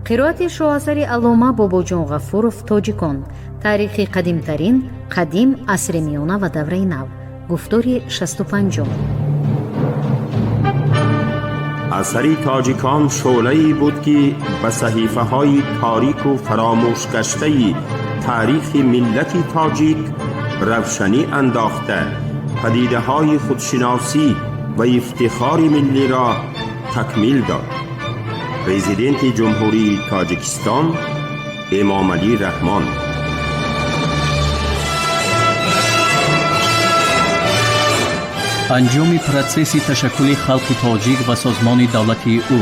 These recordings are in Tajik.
Қироати шоҳасари аллома Бобоҷон Ғафуров «Тоҷикон. Таърихи қадимтарин, қадим, асри миёна ва давраи нав», гуфтори 65-ум. Асари «Тоҷикон» шӯълае буд, ки ба саҳифаҳои торику фаромӯшгаштаи таърихи миллати тоҷик равшанӣ андохта, падидаҳои худшиносӣ ва ифтихори миллиро такмил дод. Президенти Ҷумҳурии Тоҷикистон Эмомалӣ Раҳмон. Анҷоми протсесси ташаккули халқи тоҷик ва созмони давлатии ӯ,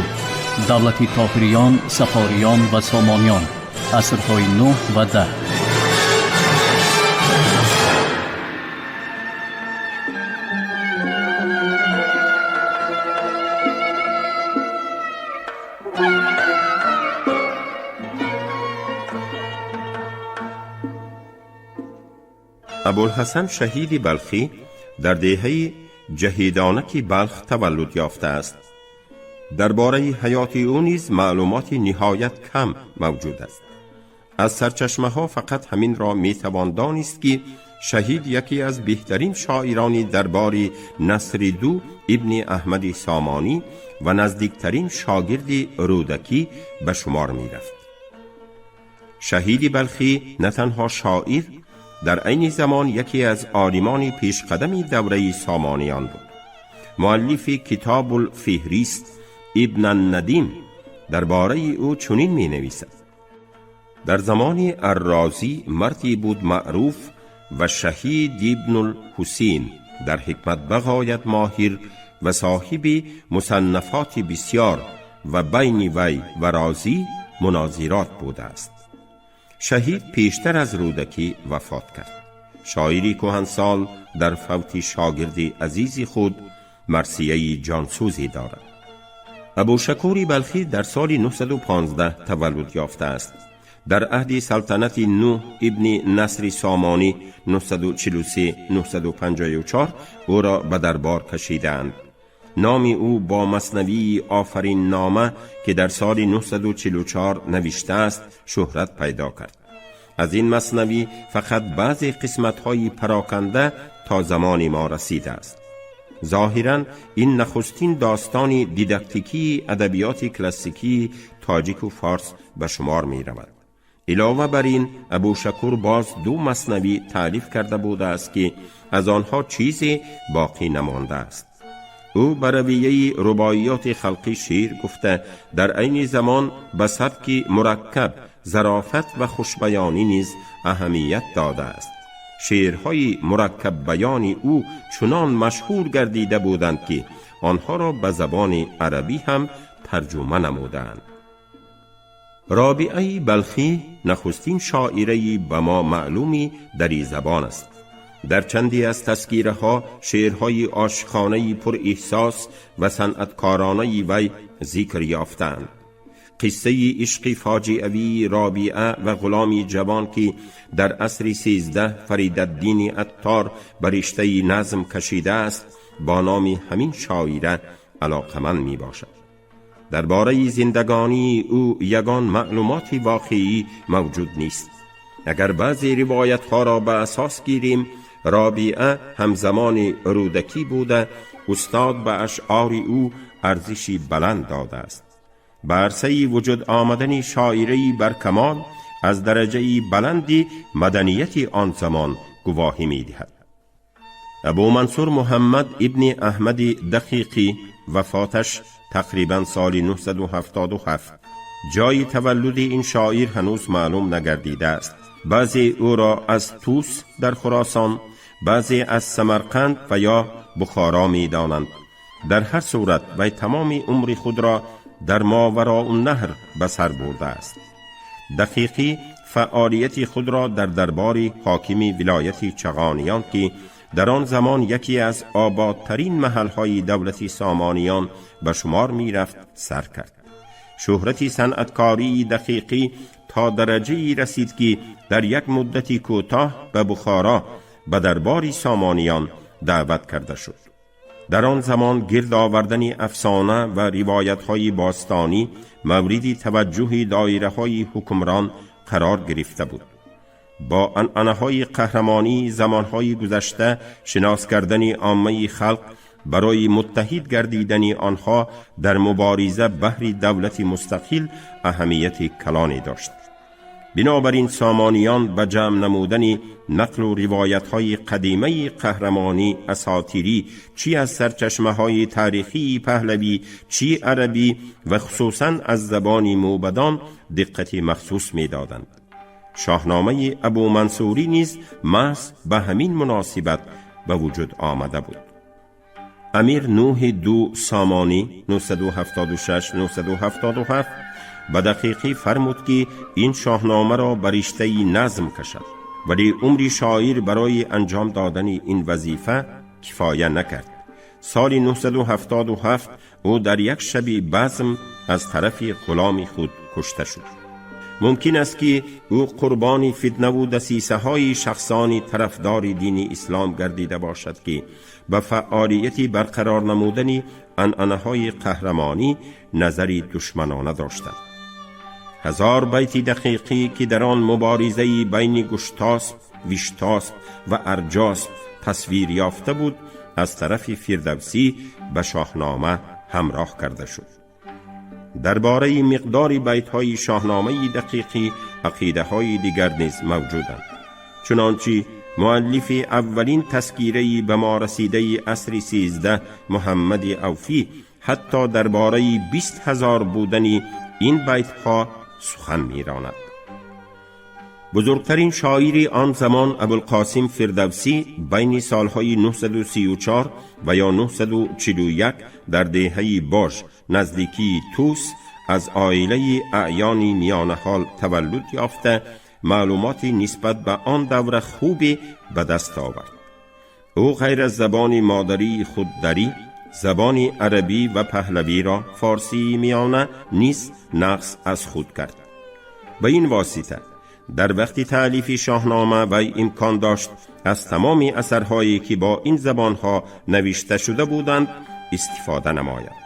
давлати Тоҳириён, Сафориён ва Сомониён, асрҳои 9 ва 10. Абулҳасан Шаҳиди Балхӣ дар деҳаи Ҷаҳидонаки Балх таваллуд ёфтааст. Дар бораи ҳаёти ӯ низ маълумоти ниҳоят кам мавҷуд аст. Аз сарчашмаҳо фақат ҳаминро метавон донист, ки Шаҳид яке аз беҳтарин шоирони дарбори Насри Ду ибни Аҳмади Сомонӣ ва наздиктарин шогирди Рӯдакӣ ба шумор мерафт. Шаҳиди Балхӣ на танҳо шоир, дар айни замон яке аз олимони пешқадами давраи Сомониён буд. Муаллифи «Китобулфеҳрист» Ибн Надим дар бораи ӯ чунин менависад: «Дар замони Аррозӣ мардӣ буд маъруф ва Шаҳид ибнулҳусейн, дар ҳикмат бағоят моҳир ва соҳиби мусаннафоти бисёр ва байни вай ва Розӣ мунозирот будааст». Шаҳид пештар аз Рӯдакӣ вафот кард. Шоири кӯҳансол дар фавти шогирди азизи худ марсияи ҷонсӯзе дорад. Абушакури Балхӣ дар соли 915 таваллуд ёфтааст. Дар аҳди салтанати Нӯҳ ибни Насри Сомонӣ 943-954 ӯро ба дарбор кашидаанд. Номи ӯ бо маснавии «Офариннома», ки дар соли 944 навиштааст, шӯҳрат пайдо кард. Аз ин маснавӣ фақат баъзе қисматҳои пароканда то замони мо расидааст. Зоҳиран, ин нахустин достони дидактикии адабиёти классикии тоҷику форс ба шумор меравад. Илова бар ин, Абушакур боз ду маснавӣ таълиф карда будааст, ки аз онҳо чизе боқӣ намондааст. Ӯ ба равияи рубоиёти халқӣ шеър гуфта, дар айни замон ба сабки мураккаб, зарофат ва хушбаёнӣ низ аҳамият додааст. Шеърҳои мураккаббаёни ӯ чунон машҳур гардида буданд, ки онҳоро ба забони арабӣ ҳам тарҷума намуданд. Робиаи Балхӣ нахустин шоираи ба мо маълуми дари забон аст. Дар чанде аз тазкираҳо шеърҳои ошиқонаи пурэҳсос ва санъаткоронаи вай зикр ёфтаанд. Қиссаи ишқи фоҷиавии Робиа ва ғуломи ҷавон, ки дар асри 13 Фаридаддини Аттор ба риштаи назм кашидааст, бо номи ҳамин шоира алоқаманд мебошад. Дар бораи зиндагонии ӯ ягон маълумоти воқеӣ мавҷуд нест. Агар баъзе ривоятҳоро ба асос гирем, Робиа ҳамзамони Рӯдакӣ буда, устод ба ашъори ӯ арзиши баланд додааст. Ба арсаи вуҷуд омадани шоираи баркамол аз дараҷаи баланди маданияти он замон гувоҳӣ медиҳад. Абумансур Муҳаммад ибни Аҳмади Дақиқӣ, вафоташ тақрибан соли 977. Ҷои таваллуди ин шоир ҳанӯз маълум нагардидааст. Баъзе ӯро аз Тус дар Хуросон, баъзе аз Самарқанд ва ё Бухоро медонанд. Дар ҳар сурат, вай тамоми умри худро дар Мовароуннаҳр ба сар бурдааст. Дақиқӣ фаъолияти худро дар дарбори ҳокими вилояти Чағониён, ки дар он замон яке аз ободтарин маҳалҳои давлати Сомониён ба шумор мерафт, сар кард. Шӯҳрати санъаткории Дақиқӣ то дараҷае расид, ки дар як муддати кӯтоҳ ба Бухоро, ба дарбори Сомониён даъват карда шуд. Дар он замон гирд овардани афсона ва ривоятҳои бостонӣ мавриди таваҷҷӯҳи доираҳои ҳукмрон қарор гирифта буд. Бо анъанаҳои қаҳрамонии замонҳои гузашта шинос кардани оммаи халқ барои муттаҳид гардидани онҳо дар мубориза баҳри давлати мустақил аҳамияти калоне дошт. Бинобар ин сомониён ба ҷамъ намудани нақлу ривоятҳои қадимаи қаҳрамонӣ асотирӣ, чӣ аз сарчашмаҳои таърихии паҳлавӣ, чӣ арабӣ ва хусусан аз забони мӯбадон диққати махсус медоданд. Шоҳномаи Абумансурӣ низ маҳз ба ҳамин муносибат ба вуҷуд омада буд. Амир Нӯҳи Ду Сомонӣ 976-977 ба Дақиқӣ фармуд, ки ин шоҳномаро ба риштаи назм кашад, вале умри шоир барои анҷом додани ин вазифа кифоя накард. Соли 977 ӯ дар як шаби базм аз тарафи ғуломи худ кушта шуд. Мумкин аст, ки ӯ қурбони фитнаву дасисаҳои шахсони тарафдори дини ислом гардида бошад, ки ба фаъолияти барқарор намудани анъанаҳои қаҳрамонӣ назари душманона доштанд. 1000 байти Дақиқӣ, ки дар он муборизаи байни Гуштосп, Виштосп ва Арҷосп тасвир ёфта буд, аз тарафи Фирдавсӣ ба Шоҳнома ҳамроҳ карда шуд. Дар бораи миқдори байтҳои Шоҳномаи Дақиқӣ ақидаҳои дигар низ мавҷуданд. Чунончи муаллифи аввалин тазкираи ба мо расидаи асри 13, Муҳаммади Авфӣ, ҳатто дар бораи 20,000 будани ин байтҳо сухан меронад. Бузургтарин шоири он замон, Абулқосим Фирдавсӣ, байни солҳои 934 ва ё 941 дар деҳаи Бож, наздикии Тӯс, аз оилаи аъёни миёнаҳол таваллуд ёфта, маълумоти нисбат ба он давра хубе ба даст овард. Ӯ ғайр аз забони модарии худ дарӣ, забони арабӣ ва паҳлавиро, форсии миёна, низ нағз аз худ кард. Ба ин восита дар вақти таълифи Шоҳнома вай имкон дошт аз тамоми асарҳое, ки бо ин забонҳо навишта шуда буданд, истифода намояд.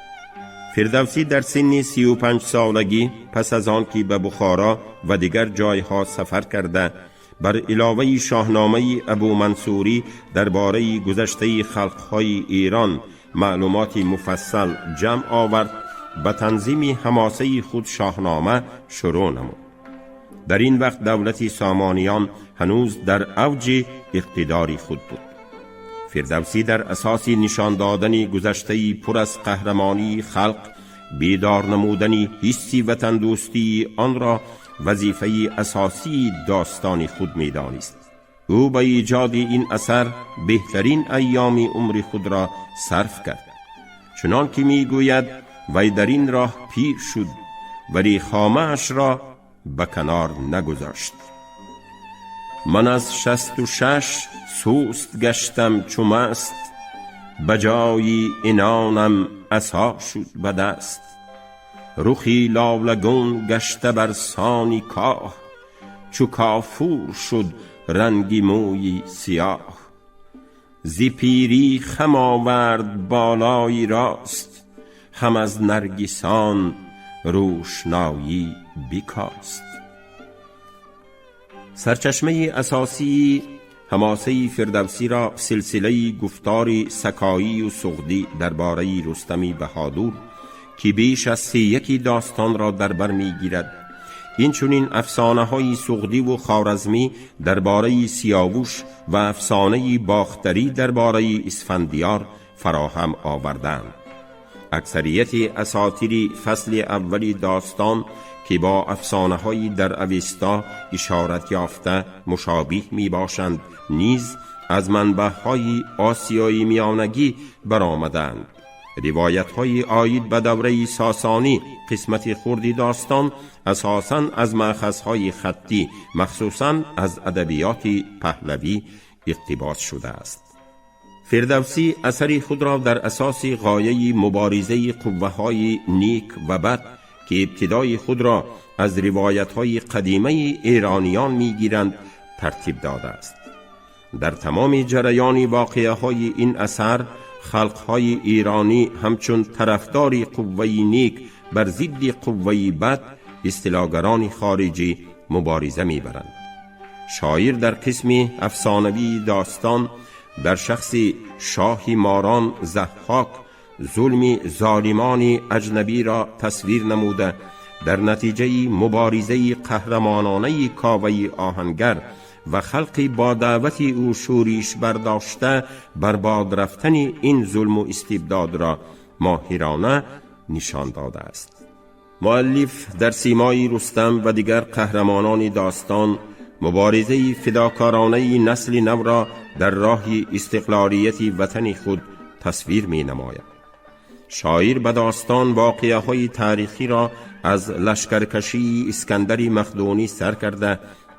Фирдавсӣ дар синни 35-солагӣ, пас аз он ки ба Бухоро ва дигар ҷойҳо сафар карда, бар иловаи Шоҳномаи Абумансурӣ дар бораи гузаштаи халқҳои Эрон маълумоти муфассал ҷамъ овард, ба танзими ҳамосаи худ Шоҳнома шурӯъ намуд. Дар ин вақт давлати Сомониён ҳанӯз дар авҷи иқтидори худ буд. Фирдавсӣ дар асоси нишон додани гузаштаи пур аз қаҳрамонии халқ, бедор намудани ҳисси ватандӯстии онро вазифаи асосии достони худ медонист. Ӯ ба эҷоди ин асар беҳтарин айёми умри худро сарф кард. Чунон ки мегӯяд, вай дар ин роҳ пир шуд, вале хомаашро ба канор нагузошт. Ман аз 66 суст гаштам чу маст, ба ҷои инонам асо шуд ба даст. Рухи лолагун гашта бар сони коҳ, чу кофур шуд ранги мӯи сиёҳ. Зи пирӣ хам овард болои рост, ҳам аз наргисон рӯшноӣ бикост. Сарчашмаи асосии ҳамосаи Фирдавсиро силсилаи гуфтори сакоию суғдӣ дар бораи Рустами Баҳодур, ки беш аз 31 достонро дар бар мегирад, инчунин афсонаҳои суғдиву хоразмӣ дар бораи Сиёвуш ва афсонаи бохтарӣ дар бораи Исфандиёр фароҳам оварданд. Аксарияти асотири фасли аввали достон, ки бо афсонаҳои дар Авеста ишорат ёфта мушобиҳ мебошанд, низ аз манбаъҳои осиёи миёнагӣ баромаданд. Ривоятҳои оид ба давраи сосонӣ, қисмати хурди достон, асосан аз маъхазҳои хаттӣ, махсусан аз адабиёти паҳлавӣ иқтибос шудааст. Фирдавсӣ асари худро дар асоси ғояи муборизаи қувваҳои нек ва бад, ки ибтидои худро аз ривоятҳои қадимаи эрониён мегиранд, тартиб додааст. Дар тамоми ҷараёни воқеаҳои ин асар халқҳои эронӣ ҳамчун тарафдори қувваи нек бар зидди қувваи бад, истилогарони хориҷӣ, мубориза мебаранд. Шоир дар қисми афсонавии достон дар шахси шоҳи морон Заҳҳок зулми золимони аҷнабиро тасвир намуда, дар натиҷаи муборизаи қаҳрамононаи Коваи оҳангар ва халқи бо даъвати ӯ шӯриш бардошта барбод рафтани ин зулму истибдодро моҳирона нишон додааст. Муаллиф дар симои Рустам ва дигар қаҳрамонони достон муборизаи фидокоронаи насли навро дар роҳи истиқлолияти ватани худ тасвир менамояд. Шоир ба достон воқеаҳои таърихиро аз лашкаркашии Искандари Мақдунӣ сар карда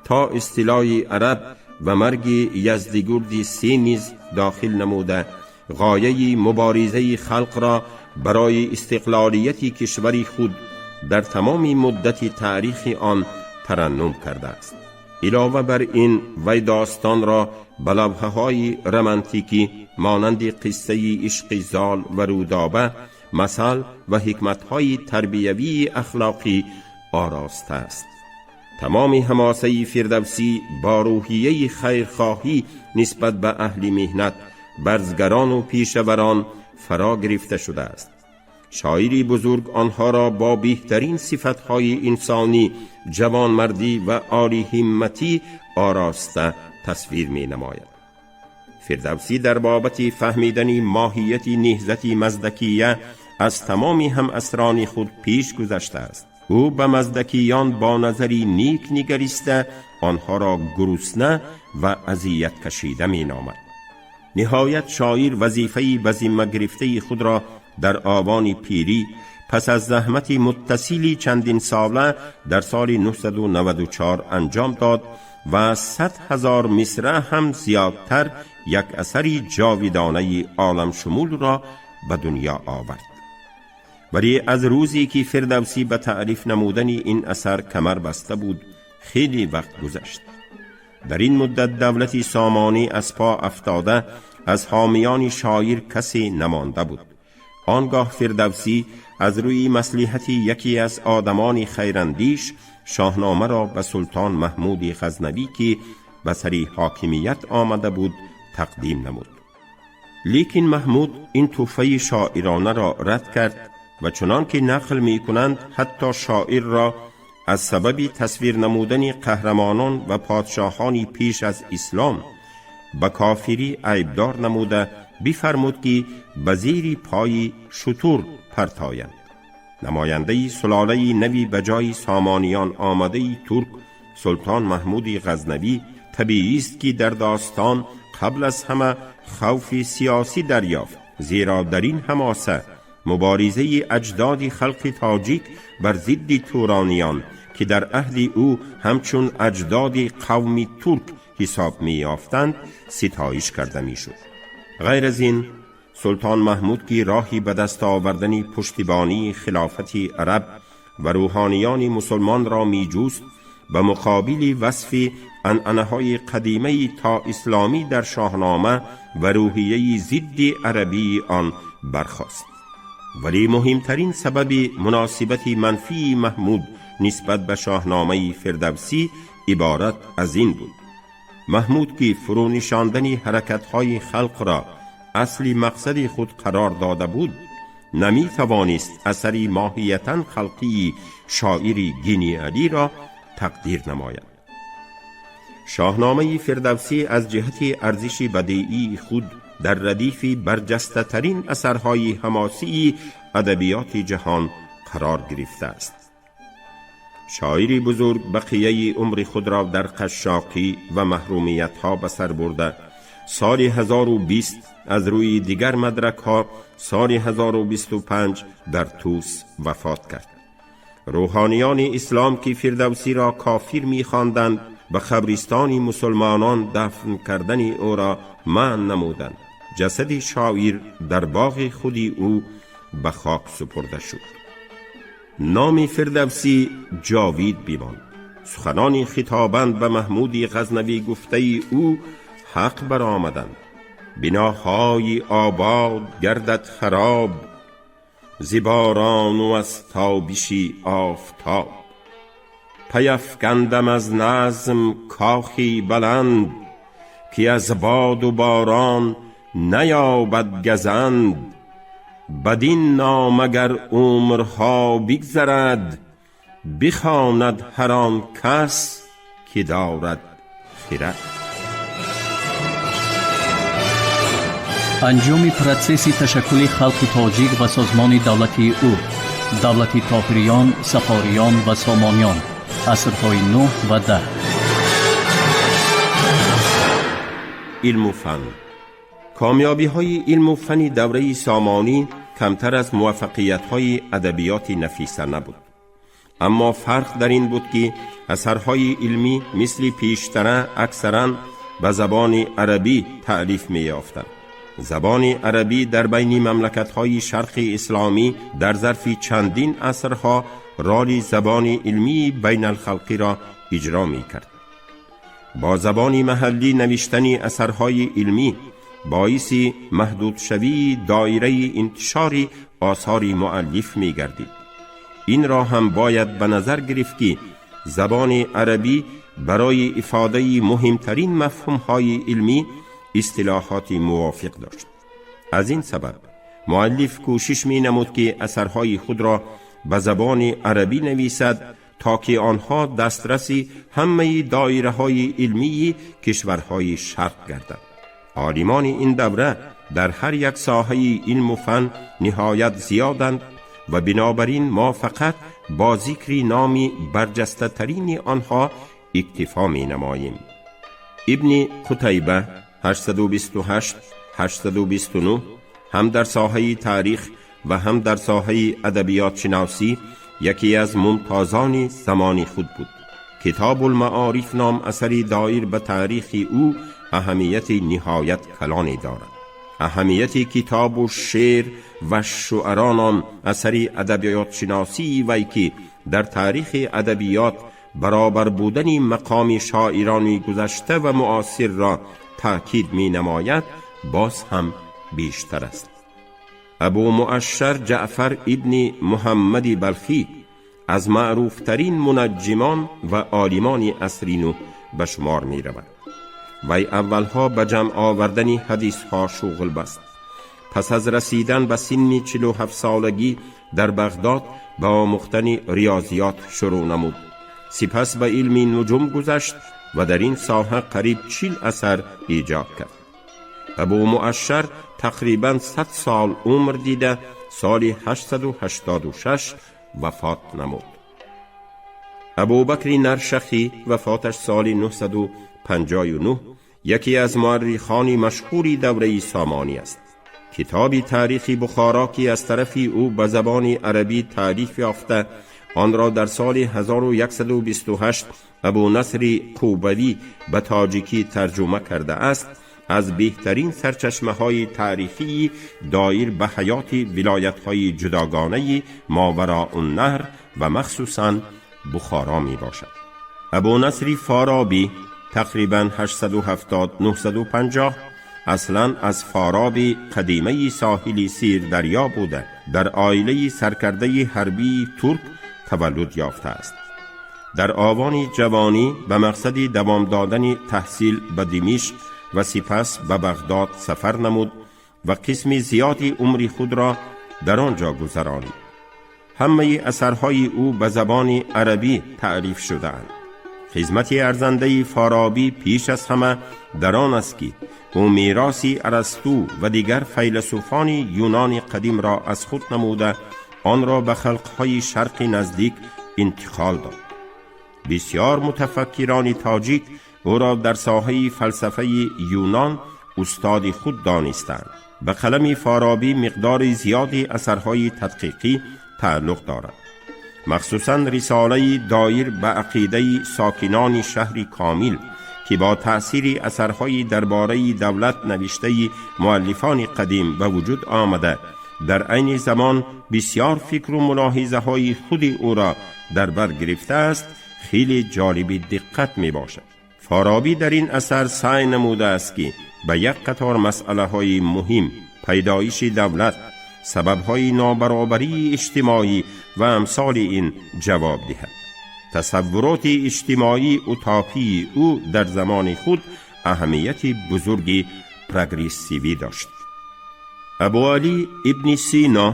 то истилои араб ва марги Яздигурди Се низ дохил намуда, ғояи муборизаи халқро барои истиқлолияти кишвари худ дар тамоми муддати таърихи он тараннум кардааст. Илова бар ин, вай достонро ба лавҳаҳои романтикӣ монанди қиссаи ишқи Зол ва Рӯдоба, масал ва ҳикматҳои тарбиявии ахлоқӣ оростааст. Тамоми ҳамосаи Фирдавсӣ бо рӯҳияи хайрхоҳӣ нисбат ба аҳли меҳнат, барзгарону пешаварон фаро гирифта шудааст. Шоири бузург онҳоро бо беҳтарин сифатҳои инсонӣ, ҷавонмардӣ ва олиҳимматӣ ороста тасвир менамояд. Фирдавсӣ дар бобати фаҳмидани моҳияти наҳзати маздакия аз тамоми ҳамасрони худ пеш гузаштааст. Ӯ ба маздакиён бо назари нек нигариста, онҳоро гурусна ва азияткашида меномад. Ниҳоят, шоир вазифаи ба зимма гирифтаи худро дар авони пирӣ, пас аз заҳмати муттасили чандинсола, дар соли 994 анҷом дод ва 100 000 мисраъ ҳам зиёдтар як асари ҷовидонаи оламшумулро ба дунё овард. Вале аз рӯзе ки Фирдавсӣ ба таълиф намудани ин асар камар баста буд, хеле вақт гузашт. Дар ин муддат давлати Сомонӣ аз по афтода, аз ҳомиёни шоир касе намонда буд. Он гоҳ Фирдавсӣ аз рӯи маслиҳати яке аз одамони хайрандиш Шоҳномаро ба султон Маҳмуди Ғазнавӣ, ки ба сари ҳокимият омада буд, тақдим намуд. Лекин Маҳмуд ин тӯҳфаи шоиронаро рад кард ва чунон ки нақл мекунанд, ҳатто шоирро аз сабаби тасвир намудани қаҳрамонон ва подшоҳони пеш аз ислом ба кофирӣ айбдор намуда, бифармуд, ки ба зери пои шутур партоянд. Намояндаи сулолаи нави ба ҷои Сомониён омадаи турк, султон Маҳмуди Ғазнавӣ, табиист, ки дар достон қабл аз ҳама хавфи сиёсӣ дарёфт, зеро дар ин ҳамоса муборизаи аҷдоди халқи тоҷик бар зидди турониён, ки дар аҳди ӯ ҳамчун аҷдоди қавми турк ҳисоб меёфтанд, ситоиш карда мешуд. Ғайр аз ин, султон Маҳмуд, ки роҳи ба даст овардани пуштибонии хилофати араб ва рӯҳониёни мусулмонро меҷуст, ба муқобили васфи анъанаҳои қадимаи то исломӣ дар Шоҳнома ва рӯҳияи зидди арабии он бархост. Вале муҳимтарин сабаби муносибати манфии Маҳмуд нисбат ба Шоҳномаи Фирдавсӣ иборат аз ин буд: Маҳмуд, ки фурӯнишондани ҳаракатҳои халқро асли мақсади худ қарор дода буд, наметавонист асари моҳиятан халқии шоири гениалиро тақдир намояд. Шоҳномаи Фирдавсӣ аз ҷиҳати арзиши бадеии худ дар радифи барҷастатарин асарҳои ҳамосии адабиёти ҷаҳон қарор гирифтааст. Шоири бузург бақияи умри худро дар қашшоқӣ ва маҳрумиятҳо ба сар бурда, соли 1020 аз рӯи дигар мадракҳо соли 1025 дар Тӯс вафот кард. Рӯҳониёни ислом, ки Фирдавсиро кофир мехонданд, ба қабристони мусулмонон дафн кардани ӯро манъ намуданд. Ҷасади шоир дар боғи худи ӯ ба хок супурда шуд. Номи Фирдавсӣ ҷовид бимонд. Суханони хитобанд ба Маҳмуди Ғазнавӣ гуфтаи ӯ حق برآمدند. بناهای آباد گردد خراب، ز باران و از تابش آفتاب. پیفکندم از نظم کاخی بلند، که از باد و باران نیابد گزند. بدین نام اگر عمرها بگذرد، بخواند هر آن کس که دارد خرد. Анҷоми протсесси ташаккули халқи тоҷик ва созмони давлати ӯ, давлати Тоҳириён, Сафориён ва Сомониён, асрҳои 9 ва 10. Илму фан. Комёбиҳои илму фани давраи Сомонӣ камтар аз муваффақиятҳои адабиёти нафиса набуд. Аммо фарқ дар ин буд, ки асарҳои илмӣ мисли пештара аксаран ба забони арабӣ таълиф меёфтанд. Забони арабӣ дар байни мамлакатҳои шарқи исломӣ дар зарфи чандин асрҳо роли забони илмии байналхалқиро иҷро мекард. Бо забони маҳаллӣ навиштани асарҳои илмӣ боиси маҳдудшавии доираи интишори осори муаллиф мегардид. Инро ҳам бояд ба назар гирифт, ки забони арабӣ барои ифодаи муҳимтарин мафҳумҳои илмӣ истилоҳоти мувофиқ дошт. Аз ин сабаб муаллиф кӯшиш менамуд, ки асарҳои худро ба забони арабӣ нависад, то ки онҳо дастраси ҳамаи доираҳои илмии кишварҳои шарқ гарданд. Олимони ин давра дар ҳар як соҳаи илму фан ниҳоят зиёданд ва бинобар ин мо фақат бо зикри номи барҷастатарини онҳо иктифо менамоем. Ибни Қутайба 828 829 ҳам дар соҳаи таърих ва ҳам дар соҳаи адабиётшиносӣ яке аз мумтозони замони худ буд. Китобулмаориф ном асари доир ба таърихи ӯ аҳамияти ниҳоят калоне дорад. Аҳамияти китобу шеър ва шуаро ном асари адабиётшиносии вай, ки дар таърихи адабиёт баробар будани мақоми шоирони гузашта ва муосирро таъкид менамояд, боз ҳам бештар аст. Абу Муашшар Ҷаъфар ибни Муҳаммади Балхӣ аз маъруфтарин мунаҷҷимон ва олимони асри нӯҳ ба шумор меравад. Вай аввалҳо ба ҷамъ овардани ҳадисҳо шуғл баст. Пас аз расидан ба синни 47-солагӣ дар Бағдод ба омӯхтани риёзиёт шурӯъ намуд. Сипас ба илми нуҷум гузашт ва дар ин соҳа қариб 40 асар эҷод кард. Абу Муашшар тақрибан 100 сол умр дида, соли 886 вафот намуд. Абубакри Наршахӣ, вафоташ соли 959, яке аз муаррихони машҳури давраи Сомонӣ аст. Китоби таърихи Бухоро, ки аз тарафи ӯ ба забони арабӣ таълиф ёфта, онро дар соли 1128 Абу Насри Қубавӣ ба тоҷикӣ тарҷума кардааст, аз беҳтарин сарчашмаҳои таърихии доир ба ҳаёти вилоятҳои ҷудогонаи Мовароуннаҳр ва махсусан Бухоро мебошад. Абу Насри Форобӣ, тақрибан 870 950, аслан аз Фороби қадимаи соҳили Сирдарё буда, дар оилаи саркардаи ҳарбии турк таваллуд ёфтааст. Дар овони ҷавонӣ ба мақсади давом додани таҳсил ба Димишқ ва сипас ба Бағдод сафар намуд ва қисми зиёди умри худро дар он ҷо гузаронид. Ҳамаи асарҳои ӯ ба забони арабӣ таълиф шудаанд. Хизмати арзандаи Форобӣ пеш аз ҳама дар он аст, ки ӯ мероси Арасту ва дигар файласуфони юнони қадимро аз худ намуда, онро ба халқҳои шарқи наздик интиқол дод. Бисёр мутафаккирони тоҷик ӯро дар соҳаи фалсафаи юнон устоди худ донистанд. Ба қалами Форобӣ миқдори зиёди асарҳои тадқиқӣ тааллуқ дорад, махсусан рисолаи доир ба ақидаи сокинони шаҳри Комил, ки бо таъсири асарҳои дар бораи давлат навиштаи муаллифони қадим ба вуҷуд омада, дар айни замон бисёр фикру мулоҳизаҳои худи ӯро дар бар гирифтааст, хеле ҷолиби диққат мебошад. Форобӣ дар ин асар саъй намудааст, ки ба як қатор масъалаҳои муҳим, пайдоиши давлат, сабабҳои нобаробарии иҷтимоӣ ва амсоли ин ҷавоб диҳад. Тасаввуроти иҷтимоии утопии ӯ дар замони худ аҳамияти бузурги прогрессивӣ дошт. Абуалӣ ибни Сино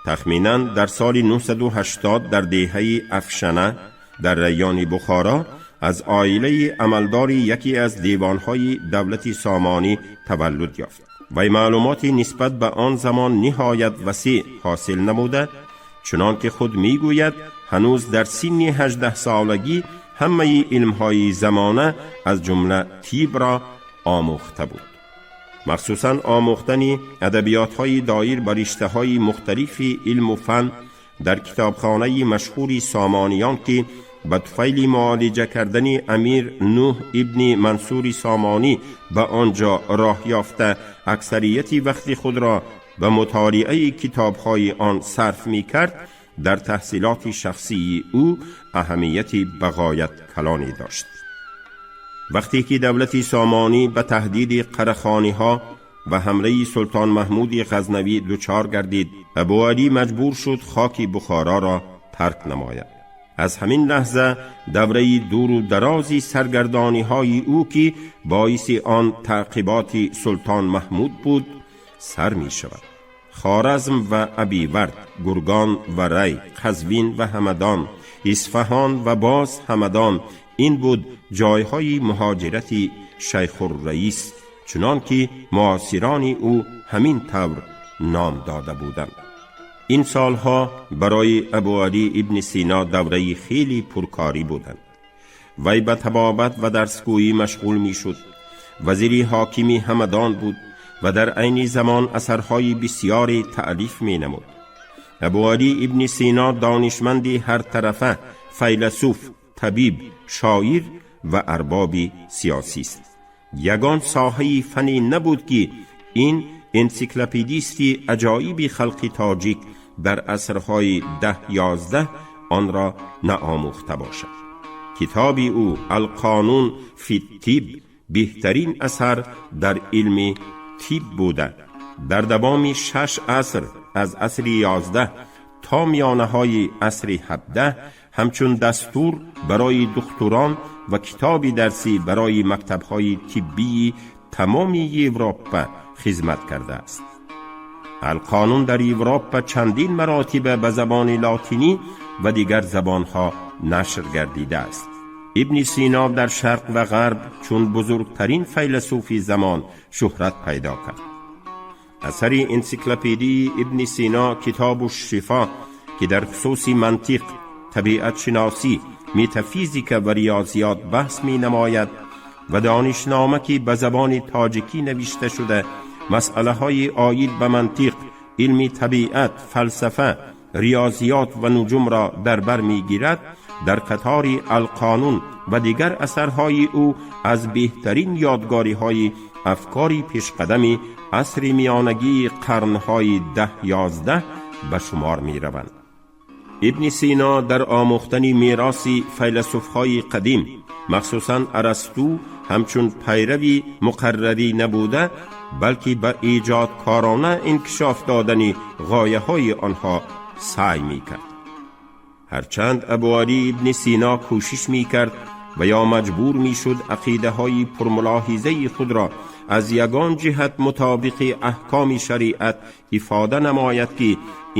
тахминан дар соли 980 дар деҳаи Афшана дар райони Бухоро аз оилаи амалдори яке аз девонҳои давлати Сомонӣ таваллуд ёфт. Вай маълумоти нисбат ба он замон ниҳоят васеъ ҳосил намуда, чунон ки худ мегӯяд, ҳанӯз дар синни 18-солагӣ ҳамаи илмҳои замона, аз ҷумла тибро омӯхта буд. Махсусан омӯхтани адабиётҳои доир ба риштаҳои мухталифи илму фан дар китобхонаи машҳури Сомониён, ки ба туфайли муолиҷа кардани амир Нӯҳ ибни Мансури Сомонӣ ба он ҷо роҳ ёфта, аксарияти вақти худро ба мутолиаи китобҳои он сарф мекард, дар таҳсилоти шахсии ӯ аҳамияти бағоят калоне дошт. Вақте ки давлати Сомонӣ ба таҳдиди Қарахониҳо ва ҳамлаи Султон Маҳмуди Ғазнавӣ дучор гардид, Абуалӣ маҷбур шуд хоки Бухороро тарк намояд. Аз ҳамин лаҳза давраи дуру дарози саргардониҳои ӯ, ки боиси он таъқиботи Султон Маҳмуд буд, сар мешавад. Хоразм ва Абивард, Гургон ва Рай, Қазвин ва Ҳамадон, Исфаҳон ва боз Ҳамадон — ин буд ҷойҳои муҳоҷирати Шайхурраис, чунон ки муосирони ӯ ҳамин тавр ном дода буданд. Ин солҳо барои Абуалӣ ибни Сино давраи хеле пуркорӣ буданд. Вай ба табобат ва дарсгӯӣ машғул мешуд, вазири ҳокими Ҳамадон буд ва дар айни замон асарҳои бисёре таълиф менамуд. Абуалӣ ибни Сино донишманди ҳартарафа, файласуф, табиб, шоир ва арбоби сиёсист. Ягон соҳаи фанӣ набуд, ки ин энсиклопедисти аҷоиби халқи тоҷик дар асрҳои 10-11 онро наомӯхта бошад. Китоби ӯ «Алқонун фи тиб» беҳтарин асар дар илми тиб буда, дар давоми 6 аср, аз асри 11 то миёнаҳои асри 17, ҳамчун дастур барои духтурон ва китоби дарсӣ барои мактабҳои тиббии тамоми Европа хизмат кардааст. Алқонун дар Европа чандин маротиба ба забони лотинӣ ва дигар забонҳо нашр гардидааст. Ибни Сино дар Шарқ ва Ғарб чун бузургтарин файласуфи замон шӯҳрат пайдо кард. Асари энсиклопедии Ибни Сино, «Китобу шифо», ки дар хусуси мантиқ, табиатшиносӣ, метафизика ва риёзиёт баҳс менамояд, ва Донишнома, ки ба забони тоҷикӣ навишта шуда, масъалаҳои оид ба мантиқ, илми табиат, фалсафа, риёзиёт ва нуҷумро дар бар мегирад, дар қатори Алқонун ва дигар асарҳои ӯ аз беҳтарин ёдгориҳои афкори пешқадами асри миёнагии қарнҳои 10-11 ба шумор мераванд. Ибни Сино дар омӯхтани мероси файласуфҳои қадим, махсусан Арасту, ҳамчун пайрави муқаррарӣ набуда, балки ба эҷодкорона инкишоф додани ғояҳои онҳо саъй мекард. Ҳарчанд Абуалӣ ибни Сино кӯшиш мекард ва ё маҷбур мешуд ақидаҳои пурмулоҳизаи худро аз ягон ҷиҳат мутобиқи аҳкоми шариат ифода намояд, ки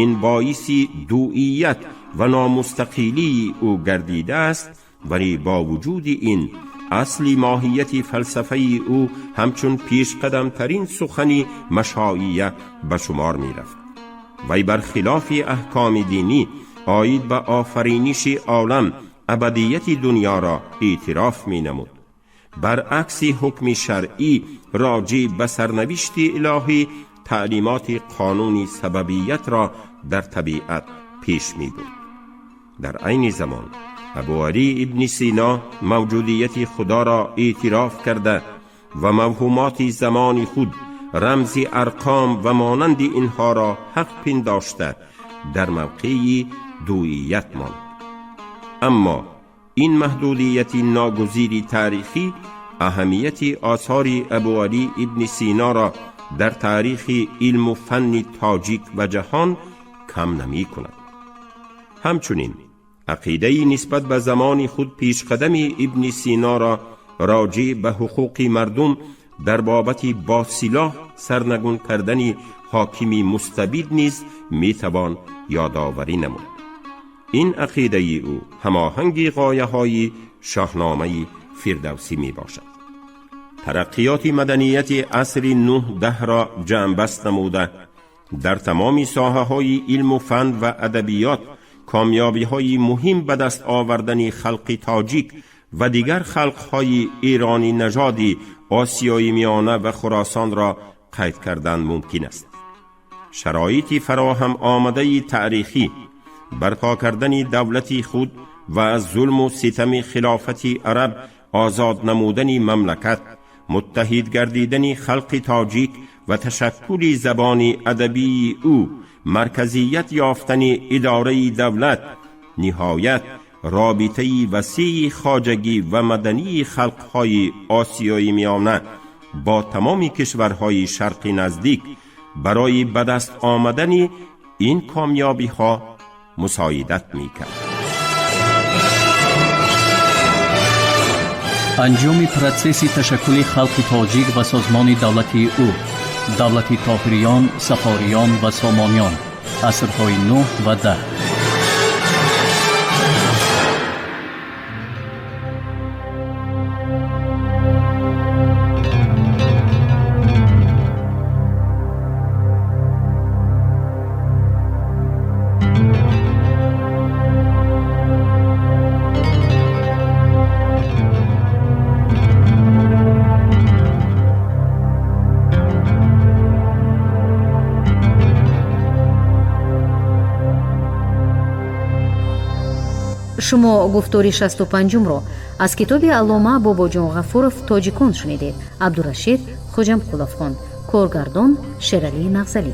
ин боиси дуият ва номустақилии ӯ гардидааст, вале бо вуҷуди ин асли моҳияти фалсафаи ӯ ҳамчун пешқадамтарин сухани машоия ба шумор мерафт. Вай бар хилофи аҳкоми динӣ оид ба офариниши олам абадияти дунёро эътироф менамуд. Баръакси ҳукми шаръӣ роҷеъ ба сарнавишти илоҳӣ, таълимоти қонуни сабабиятро дар табиат пеш мебурд. Дар айни замон Абуалӣ ибни Сино мавҷудияти Худоро эътироф карда ва мавҳумоти замони худ, рамзи арқом ва монанди инҳоро ҳақ пиндошта, дар мавқеи дуият монд. Аммо Ин маҳдудияти ногузири таърихӣ аҳамияти осори Абуалӣ ибни Синоро дар таърихи илму фанни тоҷик ва ҷаҳон кам намекунад. Ҳамчунин ақидаи нисбат ба замони худ пешқадами Ибни Синоро роҷеъ ба ҳуқуқи мардум дар бобати бо силоҳ сарнагун кардани ҳокими мустабид низ метавон ёдоварӣ намуд. Ин ақидаи ӯ ҳамоҳанги ғояҳои Шоҳномаи Фирдавсӣ мебошад. Тараққиёти маданияти асри 9-10-ро ҷамъбаст намуда, дар тамоми соҳаҳои илму фан ва адабиёт комёбиҳои муҳим ба даст овардани халқи тоҷик ва дигар халқҳои эронӣ нажоди Осиёи Миёна ва Хуросонро қайд кардан мумкин аст. Шароити фароҳам омадаи таърихӣ, барпо кардани давлати худ ва аз зулму ситами хилофати араб озод намудани мамлакат, муттаҳид гардидани халқи тоҷик ва ташаккули забони адабии ӯ, марказият ёфтани идораи давлат, ниҳоят робитаи васеи хоҷагӣ ва мадании халқҳои Осиёи Миёна бо тамоми кишварҳои Шарқи Наздик барои ба даст омадани ин комёбиҳо мусоидат мекард. Анҷоми протсесси ташаккули халқи тоҷик ва созмони давлати ӯ, давлати Тоҳириён, Сафориён ва Сомониён, асрҳои 9 ва 10. Шумо гуфтори 65-умро аз китоби аллома Бобоҷон Ғафуров «Тоҷикон» шунидед. Абдурашид Хоҷамқулов хонд, коргардон Шералӣ Нағзалӣ.